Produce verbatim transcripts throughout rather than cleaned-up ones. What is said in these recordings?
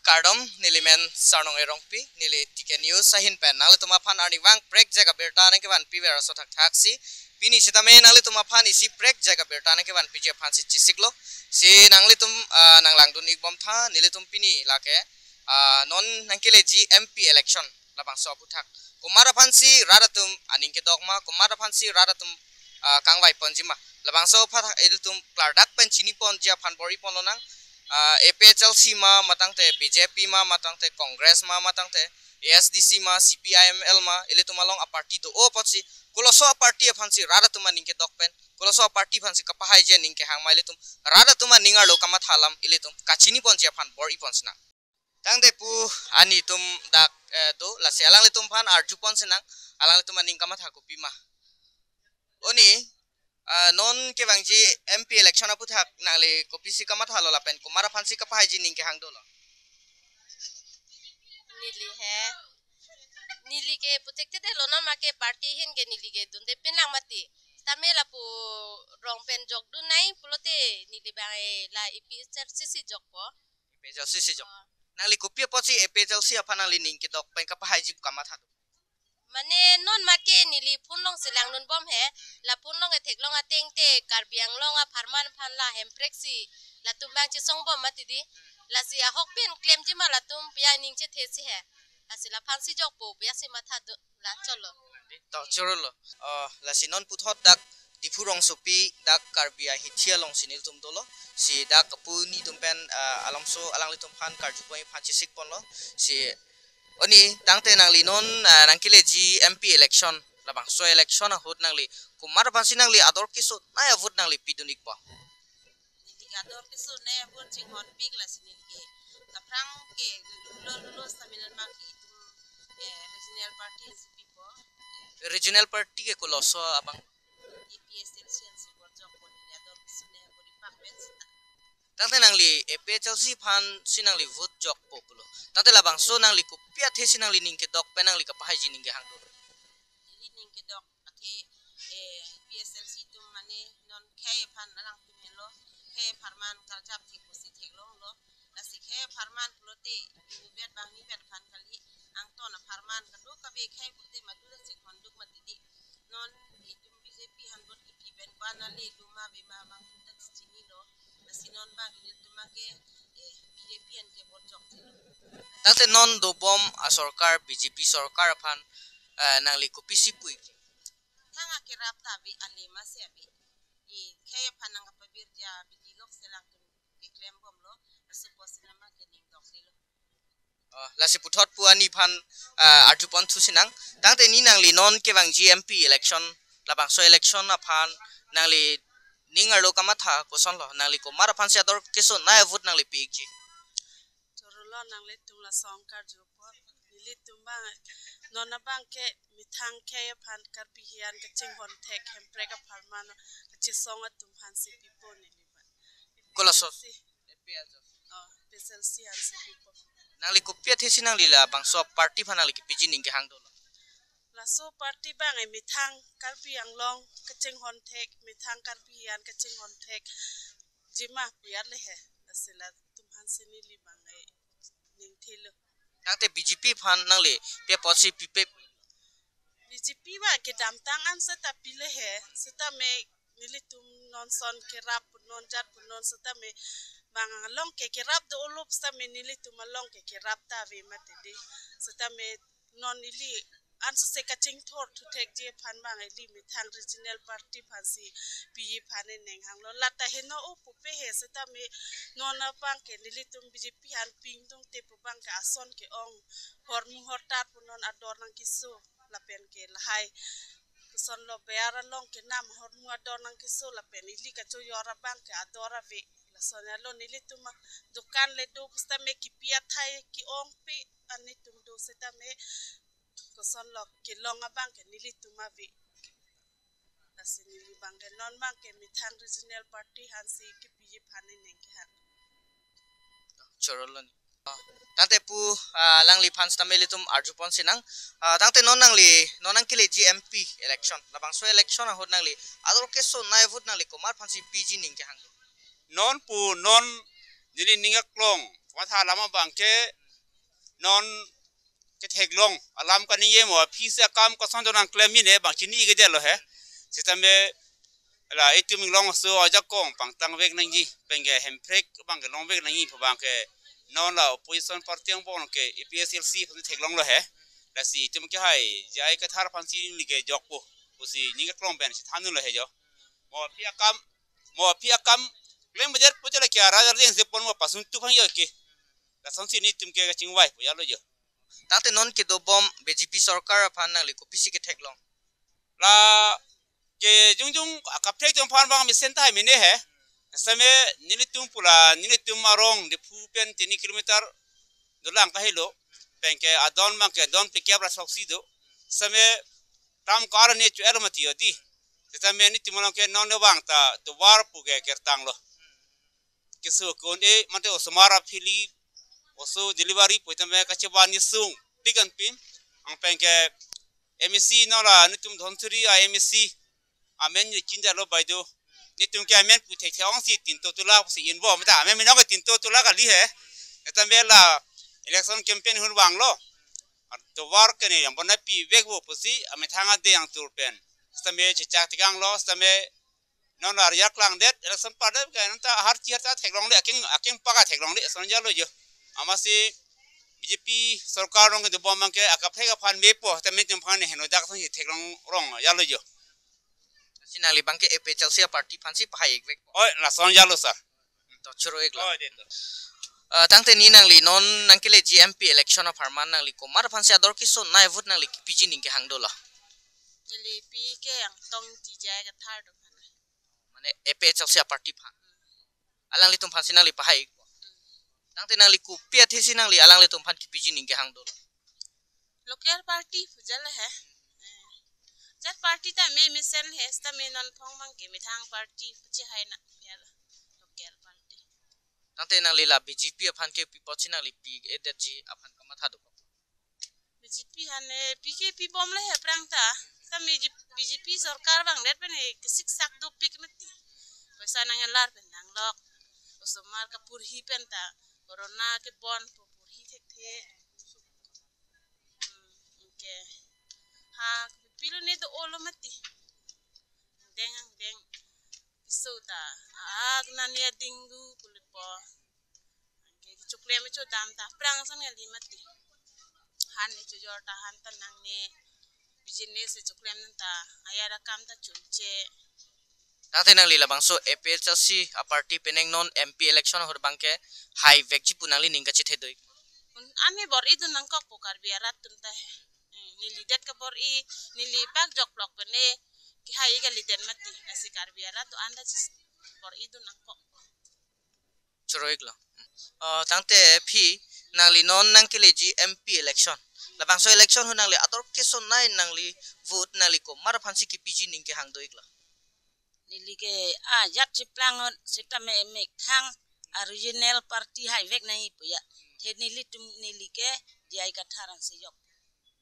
Kardom, neli men Sarnong Erongpi, neli T K News ahin pen nanglitum aphan arnivang prekjak abirta nangkevanpi ver aso thakthaksi. Pini sitame nanglitum aphan isi prekjak abirta nangkevanpiji aphansi chesiklo. Si nanglitum, ah, nanglangdun ikbom tha, nelitum pini lake, ah, non nangkeleji M P election labangso aputhak. Komat aphansi rat atum aning kedok ma, komat aphansi rat atum, ah, kangvai ponji ma, labangso aputhak ilitum klardak pen chini ponji aphan bor-i ponlonang. Ah, A P H L C ma matangte B J P ma matangte Congress ma matangte A S D C ma C P I M L ma, ilitum along aparty do-o apotsi, koloso aparty aphansi rat atum aning kedok pen, koloso aparty aphansi kapahaiji aning kehang ma, ilitum rat atum aning arlo kamatha alam ilitum kachini ponji aphan bor-i ponsinang. Tangte pu ani atum dak, eh, do, lasi alanglitum aphan arju ponsinang, alanglitum aning kamatha kopi ma. Oni, ah, non kevangji M P election aputhak nangli kopisi kamathalo lapen komat aphansi kapahaiji ning kehang dolo? Neli he, neli ke puthekthedetlo, non make party ahin ke neli ke dunde pinlang mati. Tame lapu rong pen jokdun nai pulote neli bang, eh, la A P H L C si jokpo. A P H L C si jok. Ah. Nangli kopi apotsi A P H L C aphan nangli ning kedok pen kapahaiji pu kamatha do? Mane non make neli phone alongsi langdunbom he, la phone along ketheklong atengte Karbi Anglong apharman aphan la Hemprek si latum bang chesongbom mati di, lasi ahok pen klemji ma latum pi aning chethesi he, lasi laphansi jokpo pi asi matha do, la cholo. To chorolo. Oh, lasi non puthot dak Diphu rongsopi dak Karbi ahithi alongsi nelitum dolo. Si dak puni atum pen, ah, alamso alanglitum aphan karju pon aphan chesik ponlo. Si oni tangte nangli non, ah, nangkeleji M P election, labangso election ahut nangli komat aphansi nangli ador kesonei avote nangli pidun ikpo? Neli ke ador kesonei avote chinghonpik, lasi neli ke aphrang ke lulo lulo saminan mang ke itum, eh, regional party ansi pipo. Regional party ke koloso abang? A P H L C ansi bor jokpo, neli ador kesonei avote pak pen sita. Tangte nangli A P H L C aphansi nangli vote jokpo pulo. Tangte labangso nangli kopi athesi nangli ning kedok pen nangli kapahaiji ning kehang do? Neli ning kedok athe, eh, A P H L C atum mane non khei aphan alangtum helo, khei apharman karjap thek pusi theklonglo. Lasi khei apharman pulote inutvet bang nivet aphan kali, angton apharman kadokave khei pulote madu dak chinghonduk mati di. Non itum B J P aphan vote kipi pen ko-an ale do ma ave ma abang tum ta chechinilo. Lasi non bang ilitum ke, eh, B J P an ke vote jokthelo. Tangte non dobom asorkar B J P sorkar aphan, eh, nangli kopisi pu-ik? Thang akerap ta ave, ale ma si ave. I khei aphan nangkapabirji abidi lok si alangtum keklembomlo, laso apotsi non bang ke ning dokdelo. Oh, lasi puthot pu ani aphan, ah, arju pon thusinang. Tangte ni nangli non kevangji M P election, labangso election aphan nangli ning arlo kamatha kosonlo, nangli komat aphansi ador kesonei avote nangli pi-ikji? Chorolo, nanglitum lason karju apot. Nelitum bang, non abang ke methang khei aphan Karbi ahin kachinghon thek Hemprek apharman kachesong atum aphansi pipo neli bang. Koloso? Si. Oh, A P H L C ansi pipo. Nangli kopi athesi nangli labangso party aphan nangli kepiji ning kehang dolo? Laso party bang e methang Karbi Anglong kachinghon thek, methang Karbi ahin kachinghon thekji ma pu ya le he. Lasi latum aphansi neli bang e ning thelo. Tangte B J P aphan nangli pi apotsi pipe? B J P bang kedamtang an seta pile he, setame nelitum non ason kerap pu non jat pu non setame bang along ke kerap do-olo setame nelitum along ke kerap ta ave mati di. Setame non ili ansose kachingthor thuthekji aphan bang ili methang regional party aphansi piji aphan ening hanglo. Lata heno o pupe he setame non abang ke nelitum B J P aphan pidunde pu bang ke ason ke-ong, hormu hortar pu non ador nangkeso lapen ke lahai kosonlo, bear along kenam hormu ador nangkeso lapen ili kachojor abang ke ador ave. Lason alo nelitum adukan le do pusitame kipi athai ke-ongpe, anitum do setame kosonlo kelong abang ke nelitum ave. Lasi neli bang ke non bang ke methang regional party aphansi kepiji aphan ening kehang. Chorolo ni. Tangte pu, ah, alangliphan setame ilitum arju ponsinang. Ah, tangte non nangli, non nangkeleji M P election, labangso election ahut nangli ador kesonei avote nangli komat aphansi piji ning kehang? Non pu non neli ning aklong Matha alam abang ke non ketheklong alam kaningje mo, aphi si akam koson do nangklem mene bang chini kedetlo he. Sitame la itum inglong aso ajakong pangtang vek nangji, penke Hemprek bang kelong vek nangji pu bang ke non la opposition party angbong ke A P H L C pu theklonglo he. Lasi itum ke hai J I Kathar aphansi neli ke jokpo pusi ning keklong pen si thanlo he jo. Mo aphi akam, mo aphi akam klem bajar pu chala kya rajar jeng se pon mo pasun tu khang jo ke. Lasonsi nelitum ke kachingvai pu jalo jo. Tangte non kedobom B J P sorkar aphan nangli kopisi ketheklong? La ke jongjong akaprek jong aphan bang mesen tahai mene he. Sitame nelitum pu la, nelitum arong Diphu pen tini kilometer dolang kahelo. Penke adon bang ke don pekep ra soksi do. Sitame tam kar ne chu el mati odi. Sitame nelitum along ke non ne bang ta tovar pu ke kertanglo. Keso kon e mate osomar aphili oso delivery pu tame kacheban nisung pikan pin. Ang penke M A C non la nelitum Dhansiri a M A C amen ni chinjalo baido. Nelitum ke amen pu thekthe ongsi tinto tulak si invo mata amen minong ke tinto tulak kali he. Etam bela election campaign hun vanglo. Tovar ke ne yang bona pi vek vo pusi amethang ade yang tur pen. Sitame chechak tikanglo, sitame non la riak lang det, election padet ke non ta har chi har ta theklongle, aking, aking paka theklongle, son jalo jo. Amatsi B J P sorkar rong kedobom bang ke akaprek aphan mepo, ta metum aphan ne heno dak sang theklong rong jalo jo. Si nangli bang ke A P H L C a party aphansi pahai ik vek. Oi, lason jalo sir. To choro iklo. Oi, det to. Ah, tangte ni nangli non nangkeleji M P election apharman nangli komat aphansi ador kesonei vote nangli kepiji ning kehang dolo? Neli P K Angtong Ingti, J I Kathar do. Mane A P H L C a party aphan. Alanglitum aphansi nangli pahai ikpo. Tangte nangli kopi athesi nangli alanglitum aphan kepiji ning kehang dolo? Local party pu jalo he. Eh. Jat party ta me mesen he, sitame non phong bang ke methang party pu chehai na ya la. Local party. Tangte nangli la B J P aphan ke pi apotsi nangli pi edetji aphan kamatha do? B J P han ne P K P bomlo he aphrang ta. Sitame B J P sorkar vangdet pen he kesiksak dopik mati. Paisa nanglar pen nanglok. Osomar kapurhi pen ta corona kebon pu purhi thekthe. Hmm, okay. Ha, pilo ne do-olo mati. Angdeng angdeng. Piso ta. Ah, nani adinggu pulipo. Angke kechoklem chodam ta aphrang ason kali mati. Han ne chojor ta han ta nangne. Business ne choklem nang ta. Ajat akam ta chunche. Tangte nangli labangso A P H L C a party penang non M P election ahut bang ke hai vekji pu nangli ning kachethe do ik? Un-an ne bor-i dun nangkokpo Karbi arat atum ta he. Eh, neli det ke bor-i, neli pak jok plok pen ne kehai kalidet mati, lasi Karbi arat do-an ta chis bor-i dun nangkok. Choro iklo. Oh, tangte aphi nangli non nangkeleji M P election. Labangso election ahut nangli ador kesonei nangli vote nangli komat aphansi kepiji ning kehang do iklo? Neli ke ajat cheplang ahut sitame methang a regional party hai vek nangji pu ya. The nelitum neli ke J I Kathar ansi jok.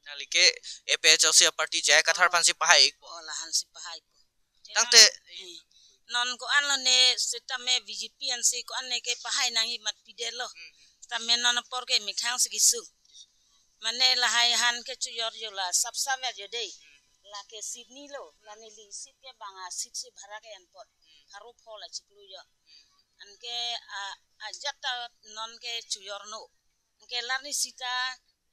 Nangli ke A P H L C a party J I Kathar aphansi pahai ikpo. Oh, lahansi pahaipo. Tangte eh, non ko-an lo ne sitame B J P ansi ko-an ne ke pahai nangji mat pidetlo. Hmm. Sitame non apor ke methang si kesung. Mane lahai han ke chojor jo la sap sap jo dei. Hmm. Lake seat ni lo, la neli seat ke bang a seat si bhara ke anpot. Hmm. Pharo pho la chiklo jo. Hmm. Anke a, ajat ta non ke chojor no. Anke la ni sita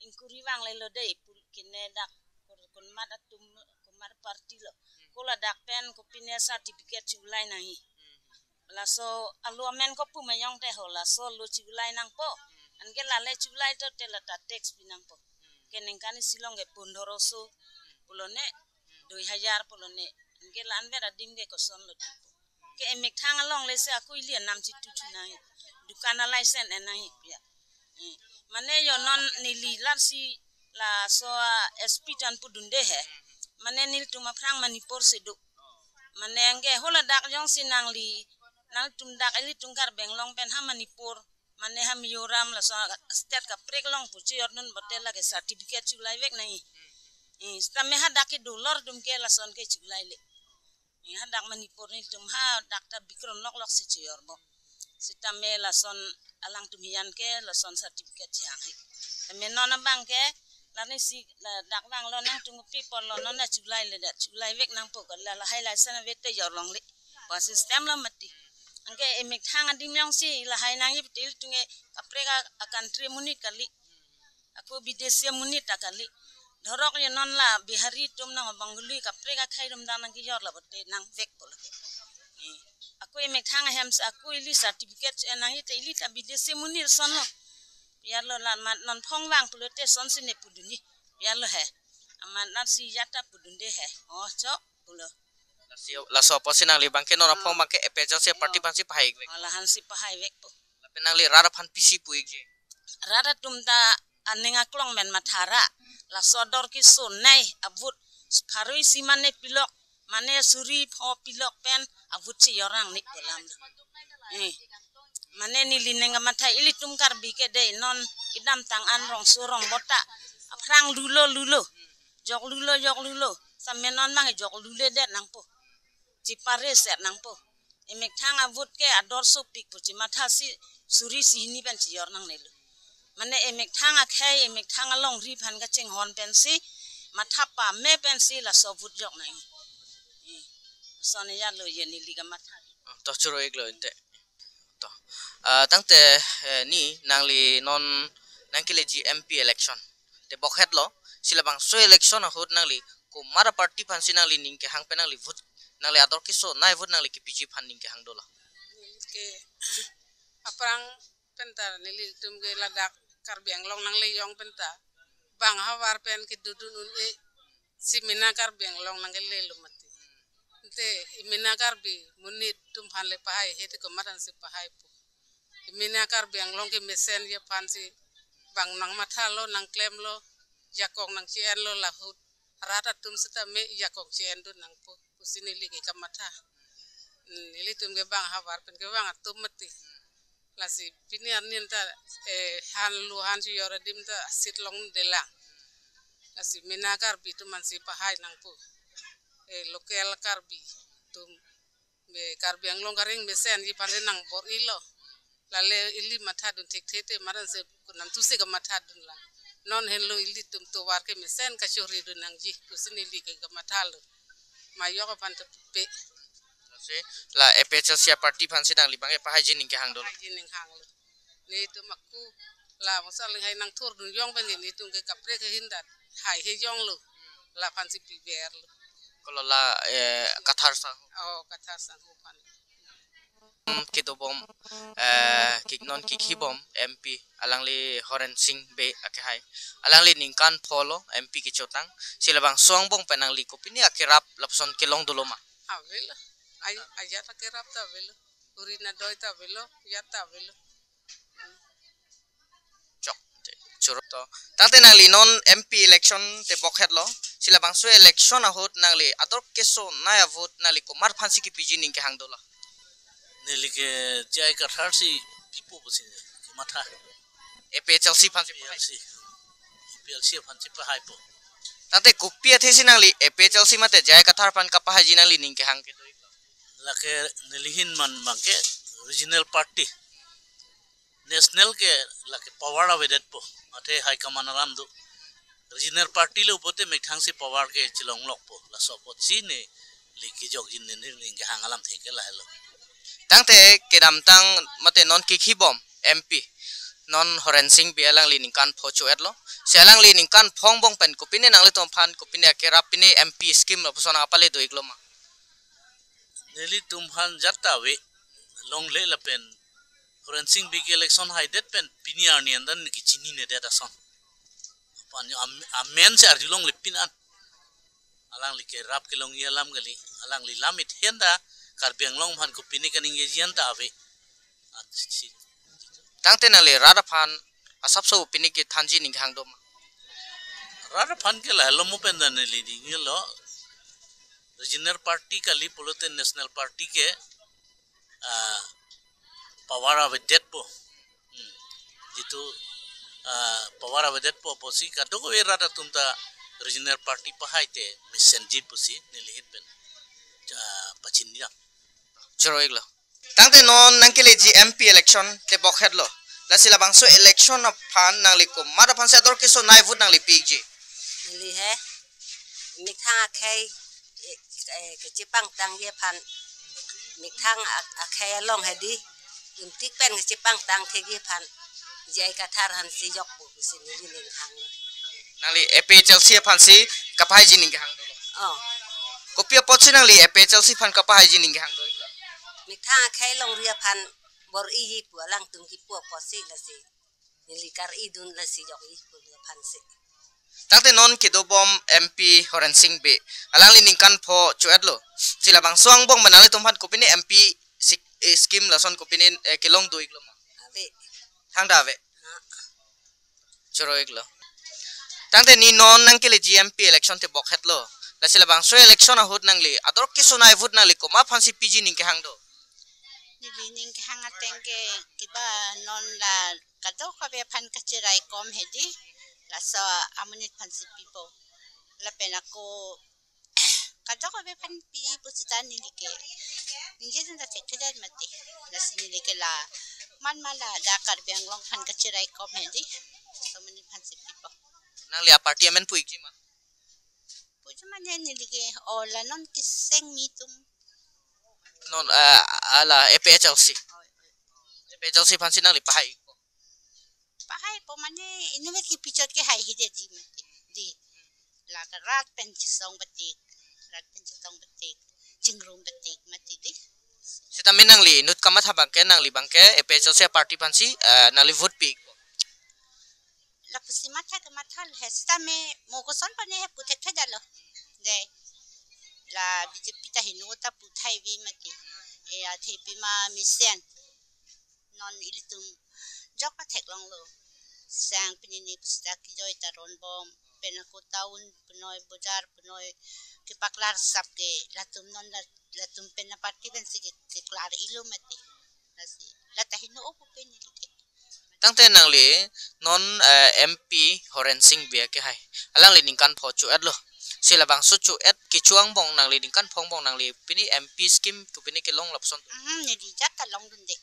inquiry vanglelo dei, pul kene dak kur-, kunmat atum, kunmat party lo. Hmm. Ko ladak pen kopine certificate chulai nangji. Hmm. Laso alo amen kopu mayong te ho, laso lo chulai nangpo. Hmm. Anke lale chulai to te la ta tax pi nangpo. Hmm. Ke ningkan isi along ke pondoroso. Hmm. Pulo ne, hmm, dui hajar pulo ne. Anke la-an ber adim ke koson lo tipo. Ke emethang along le se ako ili anam chitu thu nangji. Dukan a license en nangji pu ya. Eh, mane jo non neli lasi laso a S P tan pudunde he. Mane nelitum aphrang Manipur si do. Mane anke ho ladak jongsi nangli, nangtum dak ilitum Karbi Anglong pen ha Manipur, mane ha Mizoram laso state kaprek along pu chojor dun pote lake certificate chulai vek nangji. Eh, sitame hadak kedo lor atum ke lason ke chulai le. Eh, hadak Manipur nelitum hadak ta bikron lok lok si chojorpo. Sitame lason alangtum hiyan ke lason certificate chehang hai. Tame non abang ke lani si la dak vanglo nangtum kopi apotlo, non na chulai le dat, chulai vek nangpo, ka la lahai license ave te jorlongle. Ba system lo mati. Anke emethang adim jongsi lahai nangji pute ilitum ke kaprek a, a country amonit kali. Ako bidesi amonit ta kali. Dhorok ye non la Bihari atum nang Bengali kaprek akhei atum dang nangkejor la pute nangvekpo lake. Eh, ako emethang ahem si ako ili certificate si nangji te ili ta bidesi amonit ason lo. Pi arlo la amat non phong vang pulote sonsi ne pudunji. Pi arlo he. Amat nat si jat ta pudunde he. Oh, chok pulo. Lasi, laso apotsi nangli abang ke non aphong abang ke A P H L C party aphansi pahai vek. Oh, lahansi pahai vekpo. Lapen nangli rat aphan pisi pu-ikji? Rat atum ta aning aklong pen matha ra. Laso ador kesonei a-vote pharo isi mane pilok, mane suri pho pilok pen a-vote si jor nangne pu alam. Eh. Mane neli ning kamatha, ilitum Karbi ke dei non kedamtang an rongso rongbot ta aphrang lulo lulo. Jok lulo, jok lulo. Tame non abang jok luledet nangpo. Chipare set nangpo. Emethang a-vote ke ador sopik pu chimatha si suri si hini pen chijor nangnelo. Mane emethang akhei, emethang alongri aphan kachinghon pensi, matha pame pensi laso vote jok nang. Eh, lason ejatlo ye neli kamatha. Ah, to choro-iklo ante. To. Ah, tangte, eh, ni nangli non nangkeleji M P election te bokhetlo, si labangso election ahut nangli komat a-party aphansi nangli ning kehang pen nangli vote, nangli ador kesonei vote nangli kepiji aphan ning kehang dolo? Neli ke aphrang penta nelitum ke ladak Karbi Anglong nanglejong penta bang havar pen kedodun un-e si mena Karbi Anglong nangkelelo mati. Ante mena Karbi amonit atum aphan le pahai he te komat ansi pahaipo. Mena Karbi Anglong kemesen aphansi bang nangmathalo, nangklemlo, jakong nangche-enlo, lahut rat atum sitame jakong che-endun nangpo pusi neli ke kamatha. Hmm, nelitum ke bang havar pen ke bang atum mati. Lasi pini arni anta, eh, han lu han chijor adim ta seat longdelang. Lasi mena Karbi atum aphansi pahai nangpo. Eh, local Karbi atum, eh, Karbi Anglong kareng mesenji aphan le nangbor-ilo. Lale ili mathadun thekthe te maran se kunam tusi kamathadun lang. Non henlo ilitum tovar kemesen kachoridun nangji pusi neli ke kamathalo. Majok aphan ta pe. Si la A P H L C a-party aphansi nangli abang ke pahaiji ning kehang dolo? Pahaiji ning hanglo. Netum ako la masa ling hai nangthurdun jong pen netum ke kaprek ahin dat hai he jonglo. Laphansi piberlo. Kolo la, eh, Kathar Sangho. Oh, Kathar Sangho aphan. Hmm, kedobom, eh, kik non kekhibom M P alangli Horen Sing Bey akehai. Alangli ningkan pholo M P kechotang. Si labangso angbong pen nangli kopine akerap lapuson kelong dolo ma? Avelo. Ai, ajat akerap ta avelo. Uri nadoi ta avelo, ajat ta avelo. Chok, choro to. Tangte nangli non M P election te bokhetlo. Si labangso election ahut nangli ador kesonei a-vote nangli komat aphansi kepiji ning kehang dolo? Neli ke J I Kathar si pipo pusi neli kamatha. A P H L C aphansi pahai? A P H L C. A P H L C aphansi pahaipo. Tangte kopi athesi nangli A P H L C mate J I Kathar aphan kapahaiji nangli ning kehang kedo-iklo? Lake neli ahin man abang ke regional party. National ke lake power avedetpo. Mate high command alam do. Regional party lo pulote methang si power ke chelonglokpo. Laso apotsi neli kejokji, neli ning kehang alamthe ke lahelo. Tangte kedamtang mate non kekhibom M P, non Horen Sing Bey alangli ningkan pho cho-etlo. Si alangli ningkan pho angbong pen kopine nanglitum aphan kopine akerap, pine M P scheme lapuson nangpale do-iklo ma? Nelitum aphan ajat ta ave, longle lapen Horen Sing Bey ke election haidet pen pini arni andan kechininedet ason. Aphan jo am-, amen si arjulongle pin an. Alangli kerap kelongji alam kali, alangli lam it hen ta Karbi Anglong aphan kopine kaningjeji an ta ave. Atsi. Tangte nangli rat aphan asapso pini kethanji ning kehang doma? Rat aphan ke lahelo mo pen ta neli ningjelo. Regional party kali pulote national party ke, ah, power avedetpo. Hmm. Jitu, ah, power avedetpo pusi kadokave rat atum ta regional party pahai te mesenji pusi neli ahin pen, ah, pachinidam. Choro-iklo. Tangte non nangkeleji M P election te bokhetlo. Lasi labangso election aphan nangli komat aphansi ador kesonai vote nangli piji? Neli he, methang akhei, eh, eh, kachepangtangji aphan, methang a-, akhei along hedi, ingtik pen kachepangtang thekji aphan, J I Kathar aphansi jokpo pusi neli ning hang. Nangli A P H L C aphansi kapahaiji ning kehang do? Oh. Kopi apotsi nangli A P H L C aphan kapahaiji ning kehang do? Methang akhei longri aphan bor-iji pu alangtum kipu apotsi lasi. Neli kar-idun lasi jokji pu aphansi. Tangte non kedobom M P Horen Sing Bey, alangli ningkan pho cho-etlo. Si labangso angbong pen nanglitum aphan kopine M P sik-, eh, scheme lason kopine, eh, kelong do-iklo ma? Ave. Thangta ave. Ha. Choro-iklo. Tangte ne non nangkeleji M P election tebok hetlo. Lasi labangso election ahut nangli ador kesonai vote nangli komat aphansi piji ning kehang do? Neli ning kehang ateng ke kiba non la kadokave aphan kacheraikom hedi, laso amonit aphansi pipo. Lapen ako kadokave aphan pi pusita neli ke ningje jin ta thekthedet mati. Lasi neli ke la man ma ladak Karbi Anglong aphan kacheraikom hedi, laso amonit aphansi pipo. Nangli a-party amen pu-ikji ma? Puji mane neli ke, o la non keseng mi atum. Non, eh, ala A P H L C. Oh, oh. A P H L C aphansi nangli pahai? Pahaipo mane inutvet kipi chot kehai hidetji mati. Di. La ke rat pen chisong batik, rat pen chisong batik, chingrum batik mati di. Sitame nangli inut kamatha abangke, nangli abangke A P H L C a-party aphansi, eh, nangli vote pi? Lapusi matha ke matha he sitame mo koson pane he pu thekthedetlo. De. La B J P ta heno ta pu thai vi mati. E athe pima mesen. Non ilitum jok ta theklonglo. Sang pinini pusita kijoi ta ronbom. Pen ako town punoi, bojar punoi, kepaklar sap ke latum non la, latum pen a-party pensi ke, keklar-iklo mati. Lasi, la ta heno o pu pen neli ke. Tangte nangli non, eh, M P Horen Sing Bey kehai, alangli ningkan pho cho-etlo. Si labangso cho-et kecho angbong nangli ningkan pho angbong nangli pini M P scheme kopine kelong lapuson? Mhm, neli ajat ta longdunde.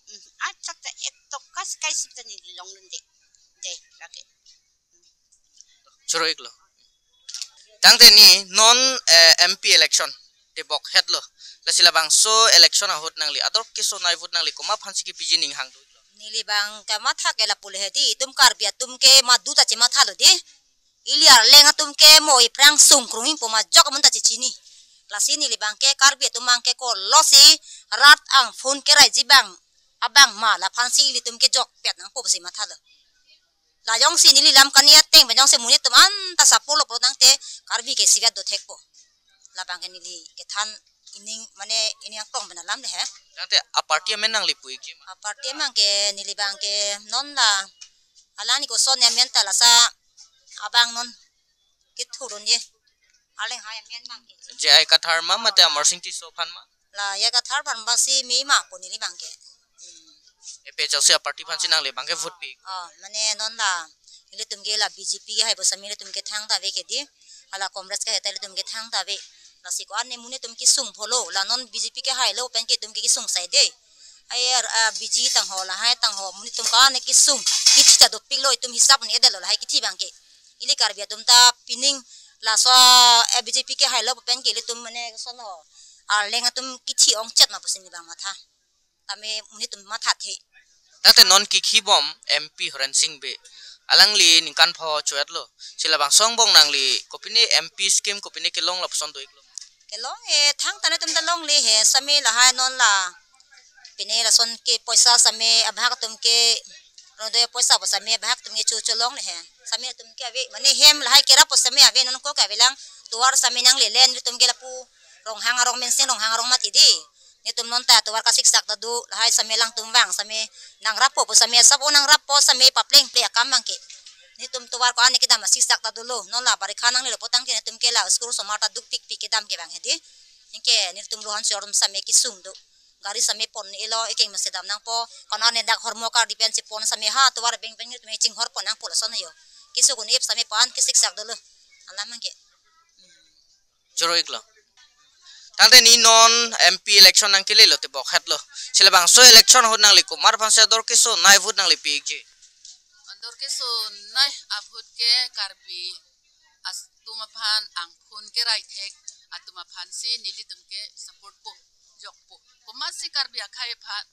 Mhm, ajat ta ek toka si kai sita neli longdunde. De, lake. Choro-iklo. Tangte ne non, eh, M P election tebok hetlo. Lasi labangso election ahut nangli ador kesonai vote nangli komat aphansi kepiji ning hang do-iklo? Neli abang kamatha ke lapu le hedi, itum Karbi atum ke madu ta chemathalo di. Ili Arleng atum ke mo iphrang sungkrung himpo ma jok amun ta chechini. Lasi neli abangke Karbi atum abangke kolosi rat angphun keraiji abang, abang ma laphansi ilitum ke jokpet nangpo pusi mathalo. La jongsi neli lam kani ateng pen jongsi monit atum anta saporlo pulotangte Karbi ke isivet do thekpo. Labangke neli kethan ining mane ining aklong pen alam le he. Tangte a-party amen nangli pu-ikji ma? A-party abangke neli abangke non la alani koson amen ta lasa abang non kethurunji. Arleng hai amen abangke. J I Kathar ma mate Amarsing Tisso aphan ma? La J I Kathar aphan basi me ma pu neli abangke. Hmm. A P H L C a-party aphansi nangli abangke vote pi? Ah, mane non la ilitum ke la B J P kehai pu sami ilitum ke thangta ave ke di. Hala Congress kehai ta ilitum ke thangta ave. Lasi ko-an ne monit atum kesung pholo, la non B J P kehailo pen ke itum ke kesung sai de. Ai, ah, B J P tangho lahai tangho monit atum ko-an ne kesung. Kithi ta dopiklo, itum hisap ne-edetlo lahai kithi abangke. Ili Karbi atum ta pining laso, eh, B J P kehailo pen ke ilitum mane sono Arleng atum kithi ongchet ma pusi neli abang matha. Tame monit atum mathathe. Tangte non kekhibom M P Horen Sing Bey, alangli ningkan pho cho-etlo. Si labangso angbong nangli kopine M P scheme kopine kelong lapuson do-iklo? Kelong e, thangta netum ta longle he, sami lahai non la. Pine lason ke poisa sami abahak atum ke, rodo poisa pu sami abahak atum ke cho cho longle he. Sami atum ke ave, mane hem lahai kerap pu sami ave, non ko ke ave lang, tovar sami nanglele, netum ke lapu Ronghang arong, Mensing Ronghang arong mati di. Netum non ta tovar kasiksak ta do, lahai sami alangtum vang sami nangrappo pu sami asap o nangrappo sami paplengple akam abangke. Netum tovar ko-an ne kedam asiksak ta dolo, non la barikha nanglelo pulotangte netum ke la school osomar ta dukpikpik kedam ke abang hedi. Anke netum Rohan Sor atum sami kesung do. Gari sami pon-elo, ekeng masi dam nangpo, konar ne dak hormu kardi pensi pon sami ha, tovar beng beng netum chinghorpo nangpo lason yo. Kesung un-ip sami pan kesiksak dolo. Alam abangke. Choro-iklo. Tangte ni non M P election nangkele lote bokhet lo. Si labangso election ahut nangli komat aphansi ador kesonei vote nangli pi-ikji? Ador kesonei a-vote ke Karbi atum aphan angphun kerai thek atum aphansi nelitum ke support po, jokpo. Komatsi Karbi akhei aphan,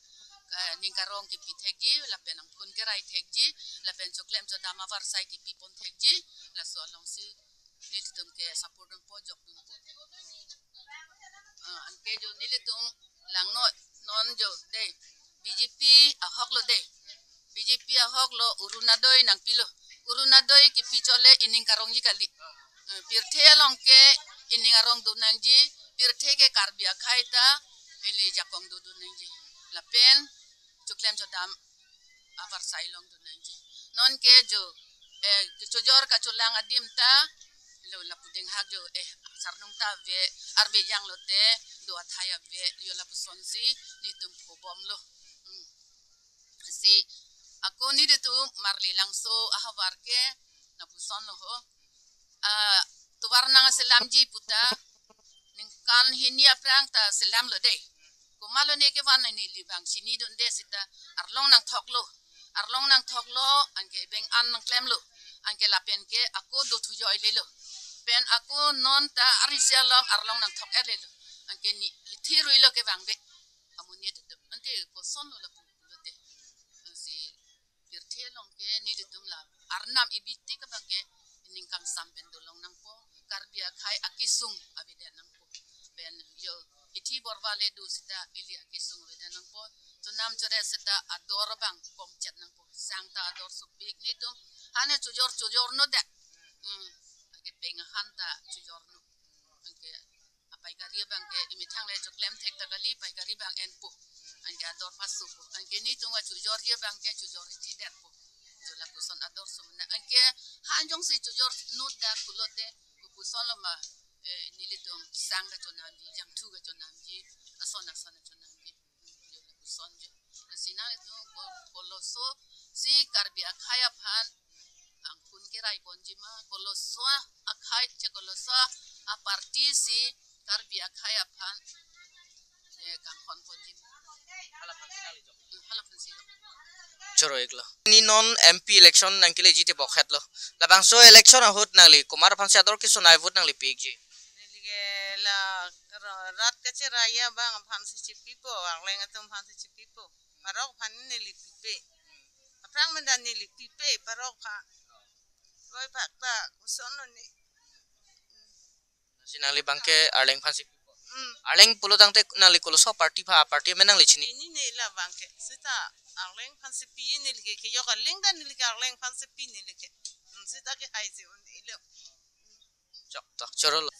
eh, ning karong kipi thekji, lapen angphun kerai thekji, lapen choklem chodam avarsai kipi pon thekji, laso alongsi nelitum ke support dun po, jok dun po. Ah, anke jo nelitum langno non jo dei, B J P ahok lo dei. B J P ahok lo, Orunodoi nangpilo. Orunodoi kipi chot le ining karongji kali. Eh, pirthe along ke ining arong do nangji, pirthe ke Karbi akhei ta ili jakong do do nangji. Lapen choklem chodam avarsai along do nangji. Non ke jo, eh, kechojor kacholang adim ta, lo lapu dinghak jo, eh, sarnung ta ave, arve jang lote, do athai ave, jo lapusonsi nelitum phobomlo. Hmm. Si, ako nelitum Marli Langso ahavar ke lapuson lo ho. Ah, tovar nangselamji puta, ningkan hini aphrang ta selam lo dei. Komatlo ne kevan neli bang chinidunde seta arlong nangthok lo. Arlong nangthok lo, anke beng an nangklem lo. Anke lapen ke ako do thujoi le lo. Pen ako non ta arnisi along arlong nangthok et le lo. Anke ne hithi rui lo ke bang be. Amonit do. Ante koson lo lapu lote. Si pirthe along ke nelitum la Arnam ibiti ke bang ke ining kangsam pen dolong nangpo, Karbi akhei akesung avedet nangpo. Pen jo ithi borva le do seta ili akesung avedet nangpo. Chonam chore seta ador bang komchet nangpo. Sang ta ador supik nelitum. Hane chojor chojor no dak. Hmm. Ake peng han ta chojor no. Anke apaikari bang ke imethang le choklem thek ta kali, paikari bang enpo. Anke ador pasu po. Anke nelitum achojor abang ke chojor ithi det po. Jo lapuson ador sumna. Anke han jongsi chojor no dak pulote, kopuson lo ma, eh, nelitum sang kachonamji, jangthu kachonamji, ason ason kachonamji. Jo lapuson jo. Lasi nangtum ko-, koloso si Karbi akhei aphan angphun kerai ponji ma, koloso akhei che koloso aparty si Karbi akhei aphan, eh, kanghon ponji ma. Hala aphansi nangli jok. Hmm, hala aphansi jok. Choro-iklo. Ni non M P election nangkeleji te bokhet lo. Labangso election ahut nangli komat aphansi ador kesonei vote nangli pi-ikji? Neli ke la ra-, rat kacherai abang aphansi chipipo, Arleng atum aphansi chipipo. Parok aphan neli pipe. Aphrang menda neli pipe, parok aphan. Loi pakta, koson lo ne. Si nangli bang ke Arleng aphansi pipo. Hmm. Arleng pulo tangte nangli koloso party aphan, party amen nangli chini? Chini ne la bang ke. Seta Arleng aphansi pi neli ke, kejok aling ta neli ke Arleng aphansi pi neli ke. Hmm, seta ke hai si un ilo. Chok, chok, choro-iklo.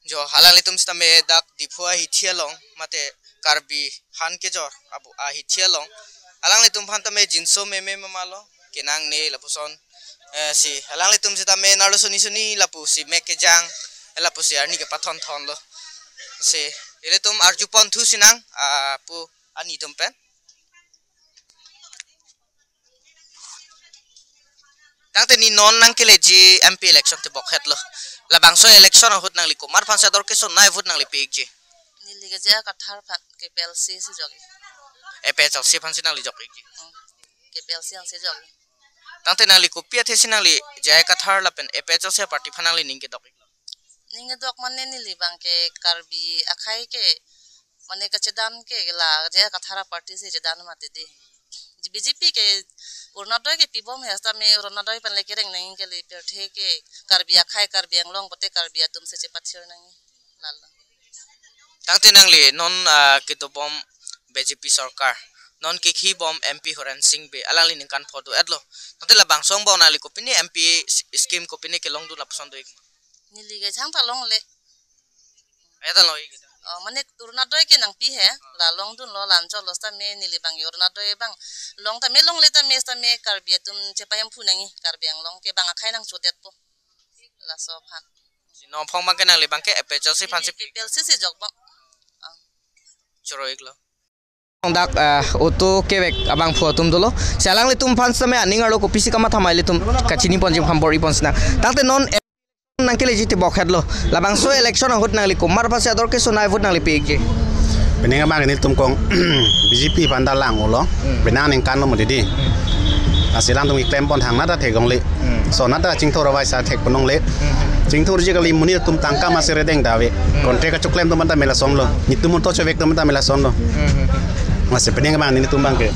Jo, alanglitum sitame dak Diphu ahithi along, mate Karbi han kejor abu ahithi along. Alanglitum aphan tame jinso meme mama lo, kenangne lapuson. Eh, si, alanglitum sitame nalo soni soni lapusi mek kejang, lapusi arni kepathon thon lo. Si, ilitum arju ponthu sinang, ah, pu ani atum pen. Tangte ni non nangkeleji M P election te bokhet lo. Labangso election ahut nangli komat aphansi ador kesonei vote nangli pi-ikji? Neli ke J I Kathar aphan, K P L C si jok. A P H L C aphansi nangli jok-ikji? Hmm. K P L C aphansi jok. Tangte nangli kopi athe si nangli J I Kathar lapen A P H L C aparty aphan nangli ning kedok-iklo? Ning kedok mane neli bang ke Karbi akhei ke mane kachedan ke la J I Kathar aparty si chedan mati dei. B J P ke Orunodoi ke pibom he, sitame Orunodoi pen le kereng nangji kali, pirthe ke Karbi akhei, Karbi Anglong pote Karbi atum si chepathir nangji. Lalo. Tangte nangli non, ah, kedobom B J P sorkar, non kekhibom M P Horen Sing Bey, alangli ningkan pho do-etlo. Tangte labangso angbong nangli kopine M P s-, scheme kopine kelongdun lapuson do-ik ma? Neli ke jang ta longle. Eta lo-ik ta. Oh, mane Orunodoi ke nangpi he, la longdunlo, la anchotlo sitame neli bang Orunodoi bang long tame, longle tame sitame Karbi atum chepahemphu nangji, Karbi Anglong ke bang akhei nangchodetpo. Laso aphan. Si non aphong bang ke nangli bang ke A P H L C aphansi pi? Neli K P L C si jok bang. Ah. Choro-iklo. Dak, ah, auto kevek abangphu atum dolo. Si alanglitum aphan sitame aning arlo kopisi kamatha ma ilitum kachini ponji aphan bor-i pon sinang. Tangte non Nangkeleji tebok het lo. Labangso election ahut nangli komat aphansi ador kesonai vote nangli pi-ikji? Penang abang nelitum kong B J P aphan ta lang-olo. Hmm. Penang ningkan lo mati di. Hmm. Lasi alangtum keklem pon thangnat ta theklongle. Hmm. Sonat ta chingthur avai sa thekpon longle. Hmm. Chingthurji kali, monit atum tangka masi redeng ta ave. Hmm. Contract kachokklem atum ta mela som lo. Netum monit chevek atum ta mela som lo. Hmm. Lasi penang abang nelitum abangke.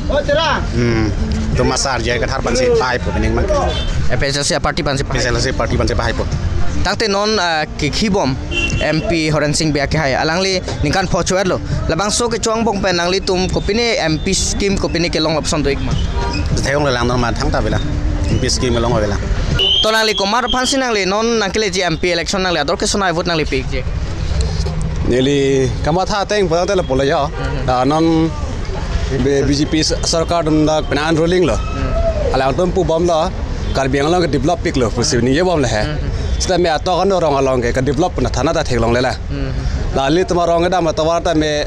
Hmm. Itum asar J I Kathar aphansi pahaipo penang abangke. A P H L C party aphansi pahai. A P H L C party aphansi pahaipo. Tangte non, ah, kekhibom M P Horen Sing Bey akehai, alangli ningkan pho cho-et lo. Labangso kecho angbong pen nanglitum kopine M P scheme kopine kelong lapuson do-ik ma? Theklongle lang, non ma thangta avelang. M P scheme kelong avelang. To nangli komat aphansi nangli non nangkeleji M P election nangli ador kesonai vote nangli pi-ikji? Neli kamatha ateng pura tela polo yo. Mhm. Ah, non B-, B J P s-, sorkar atum dak penang ruling lo. Hmm. Alangtum pubom lo, Karbi Anglong ke develop pik lo, pusi ningjebom le he. Hmm. Sitame atok ano rong along ke, ke develop puna thana ta theklongle la. Hmm. La ilitum arong kedam atovar tame,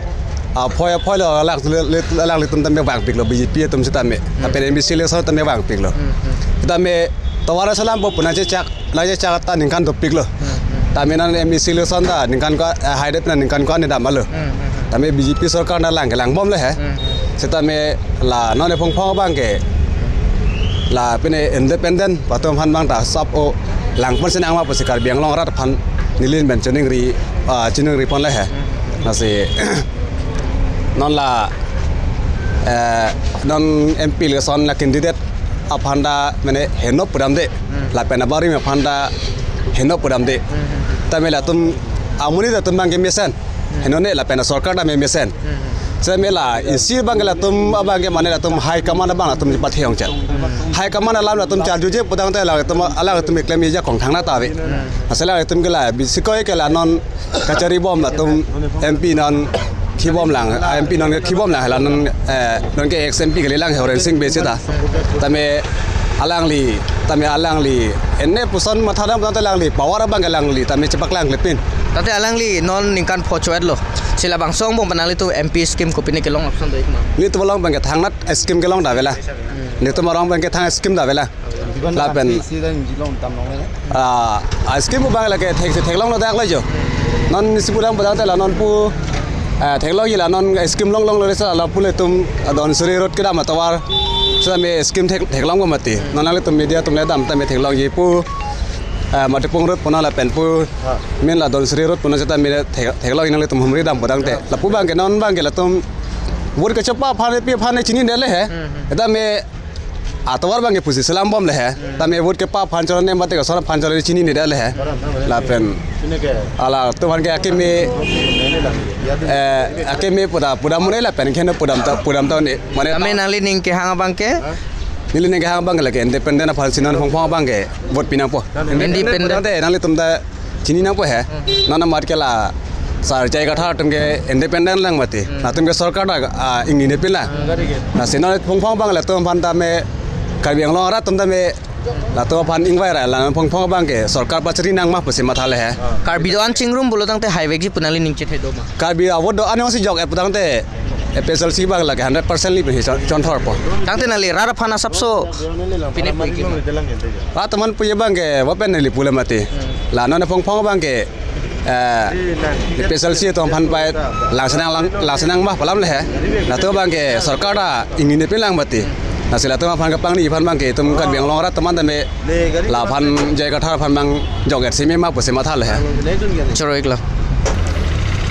ah, phoi, phoi lo alang, le, le, alanglitum tame vangpik lo, B J P atum sitame. Hmm. Lapen M A C election tame vangpik lo. Hmm, hmm. Sitame tovar asalam po puna chechak, la chechak ta ningkan dopik lo. Hmm, hmm. Tame non M A C election ta ningkan ko, eh, haide puna ningkan ko-an damlo. Hmm, hmm, hmm. Tame B J P sorkar na lang ke langbom le he. Hmm, hmm. Sitame la non ephong phong abangke, la pine independent atum aphan abang ta sap o lang ponsi nangma pusi Karbi Anglong arat aphan neli pen chiningri, ah, chiningri pon le he. Hmm. Lasi non la, eh, non M P election la candidate aphan ta mane heno pudamde. Hmm. Lapen abarim aphan ta heno pudamde. Hmm. Tame latum amonit atum abangke mesen. Hmm. Henone lapen sorkar tame mesen. Hmm. Sitame la isi abangke latum abangke mane latum high command abang latum chepathe-ong chet. Hmm. High command alam latum charjuje pudamte latum, alangtum keklemji ajakong thangnat ta ave. Hmm. Asal latum ke la bisikoi ke la non kacharibom latum M P non khibom lang, ah, M P non khibom lang, la non, eh, non ke ex M P kali lang Horen Sing Bey seta. Tame alangli, tame alangli ene puson mathadam puson alangli power abangke alangli tame chepaklang klepin. Tangte alangli non ningkan pho cho-et lo. Si labangso angbong pen nanglitum M P scheme kopine kelong lapuson do-ik ma? Nelitum along abangke thangnat scheme kelong ta avelang. Hmm. Nelitum arong abangke thang scheme ta avelang. Lapen, ah, ah, scheme abang lake thek, theklong lo dak lo jo. Non isi pudam pudam te la non pu, ah, theklongji la non scheme longlong lo resa la pu ilitum, ah, Dhansiri Road kedam atovar. Sitame scheme thek, theklong ko mati. Non nanglitum media atum le dam tame theklongji pu, ah, Matipung Road puna lapen pu. Main la Dhansiri Road puna sitame thek, theklongji nanglitum humri dam pudam te. Lapu abangke non abangke latum vote kachepaphan pi aphan chinine le he. Hmm, hmm. Sitame atovar abangke pusi selam bom le he. Hmm. Tame vote kepaphan choro ne mate kasar aphan choro chinine le he. Lapen alatum aphan ke akeme, eh, akeme puda, puda mune lapen kheno pudam ta, pudam ta ne. Mane tame nangli ning kehang abangke? Neli ning kehang abangke lake independent aphansi non phong phong abangke vote pi nangpo. Independent. Independent te nanglitum ta chini nangpo he. Hmm. Non amat ke la Sar J I Kathar atum ke independent lang mati. Hmm. Latum ke sorkar ta, ah, ingnine pin lang. Hmm. Lasi non phong phong abang latum aphan tame Karbi Anglong arat atum tame latum aphan ingvai ra la non phong phong abangke sorkar pachari nangma pusi matha le he. Ah. Karbi do-an chingrum pulo tangte haivekji pu nangli ning chethe do ma? Karbi avote do-an jongsi jok-et pu tangte A P H L C abang lake hundred percent li pen hi chon, chonthorpo. Tangte nangli rat aphan asapso pine puji ma? Rat atum aphan puji abangke, vo pen neli pule mati. Hmm. La non phong phong abangke, eh, A P H L C atum aphan pai langsenang lang, langsenang ma pu alam le he. Latum abangke sorkar ta ingnine pin lang mati. Lasi latum aphan kepangni aphan abangke itum Karbi Anglong arat atum tame laphan J I Kathar aphan abang jok-et si me ma pusi matha le he. Choro-ik lo.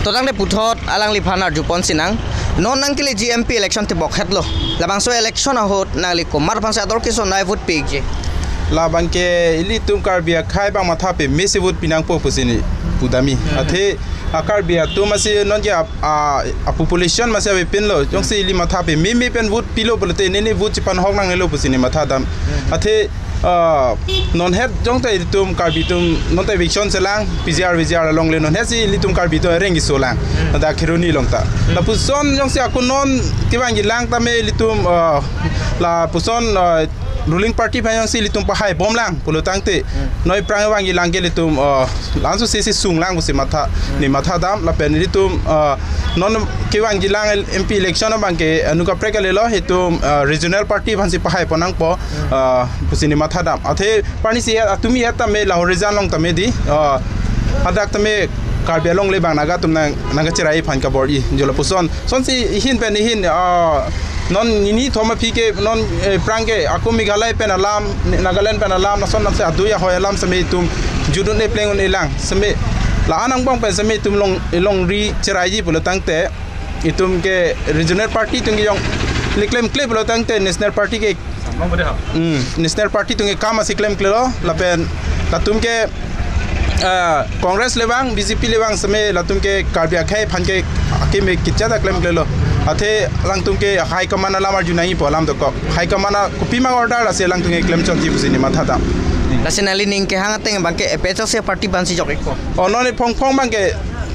To tangte puthot alangliphan arju ponsi nang. Non nangkeleji M P election tebok het lo. Labangso election ahut nangli komat aphansi ador kesonai vote pi-ikji? Labangke ilitum Karbi akhei abang matha peme si vote pi nangpo pusi neli pudam-i. Hmm. Athe a Karbi atum asi non ke a, a, a population masi avepin lo. Jongsi ili matha pememe pen vote pilo pulote neli vote chepanhok nangnelo pusi neli matha dam. Hmm. Athe, ah, non het jongte itum Karbi atum non ta eviction chelang, P G R, V G R along le non het si ilitum Karbi atum areng keso lang. Hmm. Dak Kheroni along ta. Hmm. Lapuson jongsi ako non kevangji lang tame ilitum, ah, lapuson, ah, ruling party aphan jongsi ilitum pahai bomlang pulo tangte, hmm, noi aphrang vangji lang ke ilitum, uh, laso si si sunglang pusi matha, hmm, ne mathadam lapen ilitum, uh, non kevangji lang el-, M P election abang ke, uh, nu kaprek kalilo, itum, uh, regional party aphansi pahai ponnangpo, hmm, uh, pusi ne mathadam. Athe pani si atum ya tame la region along tame di, uh, hadak tame Karbi Anglong le abang Naga atum nang, nangkacherai aphan kabor-i, jo lapuson. Sonsi ihin pen ihin, ah, non nini thom aphi ke non, eh, aphrang ke ako Meghalaya pen alam, Nagaland pen alam, lason lamse adu ya hoi alam seme itum judun e pleng un-e lang. Seme la-an angbong pen seme itum long, longri cheraiji pulo tangte itum ke regional party atum ke jong le klemkle pulo tangte national party ke Hmm, National Party atum ke kam asi klemklelo, lapen latum ke, ah, Congress le abang, B J P le abang seme latum ke Karbi akhei aphan ke akeme kejada klemklelo. Athe alangtum ke high command alam arju nangjipo alam dokok. High command a kopima order lasi alangtum ke klemchotji pusi ne mathadam. Lasi nangli ning kehang ateng abang ke A P H L C party aphansi jok-ikpo. Oh, non ne phong phong abang ke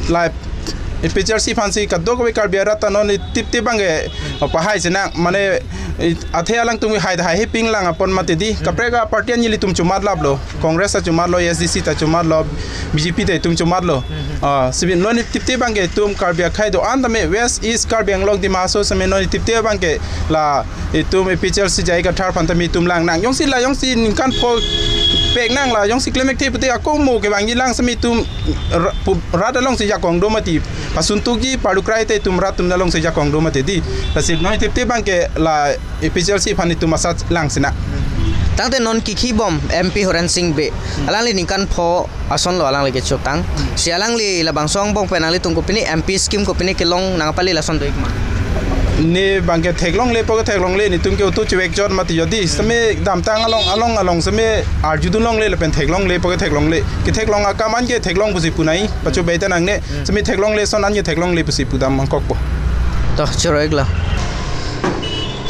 la A P H L C aphansi kadokave Karbi arat ta non ne tiptip abang ke, oh, pahai sinang mane, eh, athe alangtum hai hai heping lang apot mati di. Hmm. Kaprek a party an ilitum chomatlaplo. Congress ta chomatlo, A S D C ta chomatlo, B J P ta itum chomatlo. Hmm. Ah, sibin non ne tiptip abang ke itum Karbi akhei do-an tame West East Karbi Anglong Dima Hasao seme non ne tiptip abang ke la itum A P H L C J I Kathar aphan tame itum langnang. Jongsi la jongsi ningkan pho peknang la jongsi klem-ekthe pute ako mo kevangji lang seme itum ra-, pu-, rat alongsi jakong do mati. Pasun tukji parlukrai te itum rat atum alongsi jakong do mati di. Lasi non ne tiptip abang ke la A P H L C aphan itum asat lang sinang. Tangte non kikhibom M P Horen Sing Bey. Alangli ningkan pho asonlo alangli kechotang. Si alangli labangso angbong pen nanglitum kopine M P scheme kopine kelong nangpali lason do-ik ma? Ne abang ke theklongle pu ke theklongle, netum ke auto chevekchot mati jodi. Seme damtang along, along, along seme arjudun longle lapen theklongle pu ke theklongle. Ketheklong akam an ke theklong pusi punai, pacho beta nangne. Hmm. Seme theklongle ason an ke theklongle pusi pudam mangkokpo. To, choro-iklo.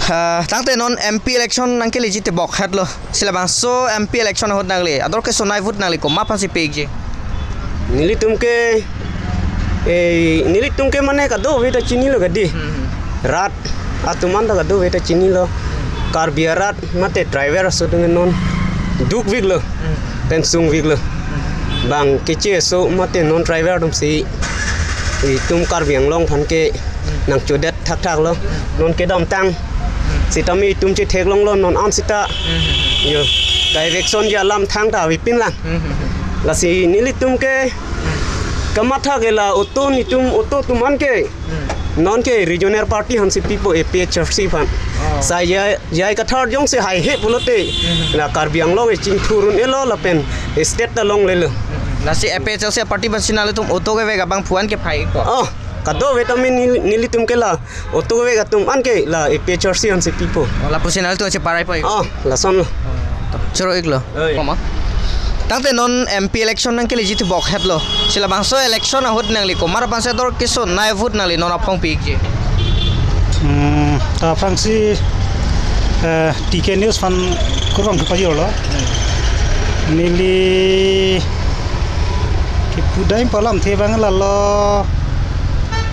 Ah, tangte non M P election nangkeleji te bokhetlo. Si labangso M P election ahut nangli ador kesonei vote nangli komat aphansi pe-ikji? Nelitum ke, eh, nelitum ke mane kadokave ta chinilo kadi. Hmm. Rat atum an ta kadokave ta chinilo. Karbi arat mate tribal aso atum non dukviklo. Hmm. Pen sungviklo. Hmm. Bang keche aso mate non tribal atumsi itum Karbi Anglong aphan ke nangchodet thakthaklo. Non kedamtang sitame itum chetheklonglo non an sita. Yo, ka-eviction ji alam thangta avepin lang. Lasi nelitum ke kamatha ke la auto netum auto atum an ke non ke regional party aphansi pipo A P H L C aphan. Oh. Sai J I, J I Kathar jongsi haihe pulote la Karbi Anglong e chingthur un-elo lapen state ta longlelo. Lasi A P H L C party aphansi nanglitum auto kevek abang phu an ke phai-ikpo? Oh, kadokave tame nel-, nelitum ke la auto kevek atum an ke la A P H L C aphansi pipo. Oh, lapusi nanglitum cheparai-po-ik? Oh, lasonlo. Oh, to. Choro-iklo. Oi. Komat? Tangte non M P election nangkeleji te bokhetlo. Si labangso election ahut nangli komat aphansi ador kesonei vote nangli non aphong pe-ikji? Hmm, ta aphrangsi, eh, T K News aphan kurvangthu pajirlo. Neli kepudai pu alamthe abang lalo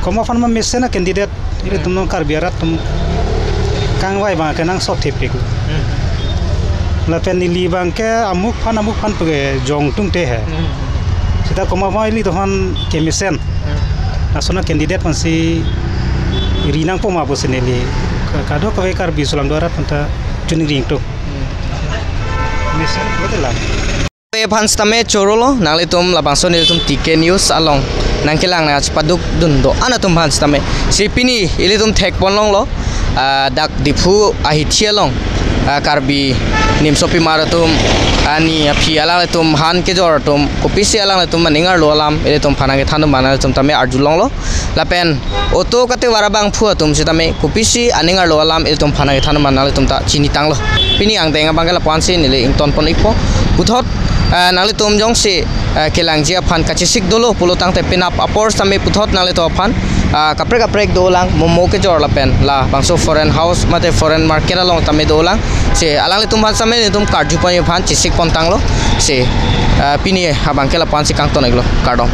komat aphan ma mesen a-candidate ilitum non Karbi arat atum kangvai abang ke nangsot thepik. Hmm. Lapen neli abang ke amuk aphan amuk aphan pu ke jong tungte he. Hmm. Seta komat aphan ilitum aphan kemesen. Hmm. Lason a-candidate aphansi ri nangpo ma pusi neli ka-, kadokave Karbi aso alam do arat aphanta choningri ingtung. Hmm. Mesen, betul lah. Pe aphan sitame chorolo, nanglitum labangso nelitum T K News along nangkelang nangchepaduk dun do-an atum aphan sitame. Si pini ilitum thekponlonglo, ah, dak Diphu ahithi along, ah, Karbi nimsopimar atum, ah, ni aphi alanglitum han kejor atum, kopisi alanglitum aning arlo alam ilitum aphan nangkethan dun ma nanglitum tame arjulonglo. Lapen auto katevar abangphu atum sitame kopisi aning arlo alam ilitum aphan nangkethan dun ma nanglitum ta chinitanglo. Pini angdeng abang ke lapu-ansi neli ingtonpon-ikpo. Puthot, eh, nanglitum jongsi, eh, kelangji aphan kachesik dolo pulo tangte penap apor sitame puthot nanglitum aphan, ah, kaprek kaprek dolang, momo kejor lapen labangso foreign house mate foreign market along tame dolang. Si alanglitum aphan sitame nelitum karjuponji aphan chesikpontanglo. Si, ah, pini abang ke lapu-ansi kangton-iklo. Kardom.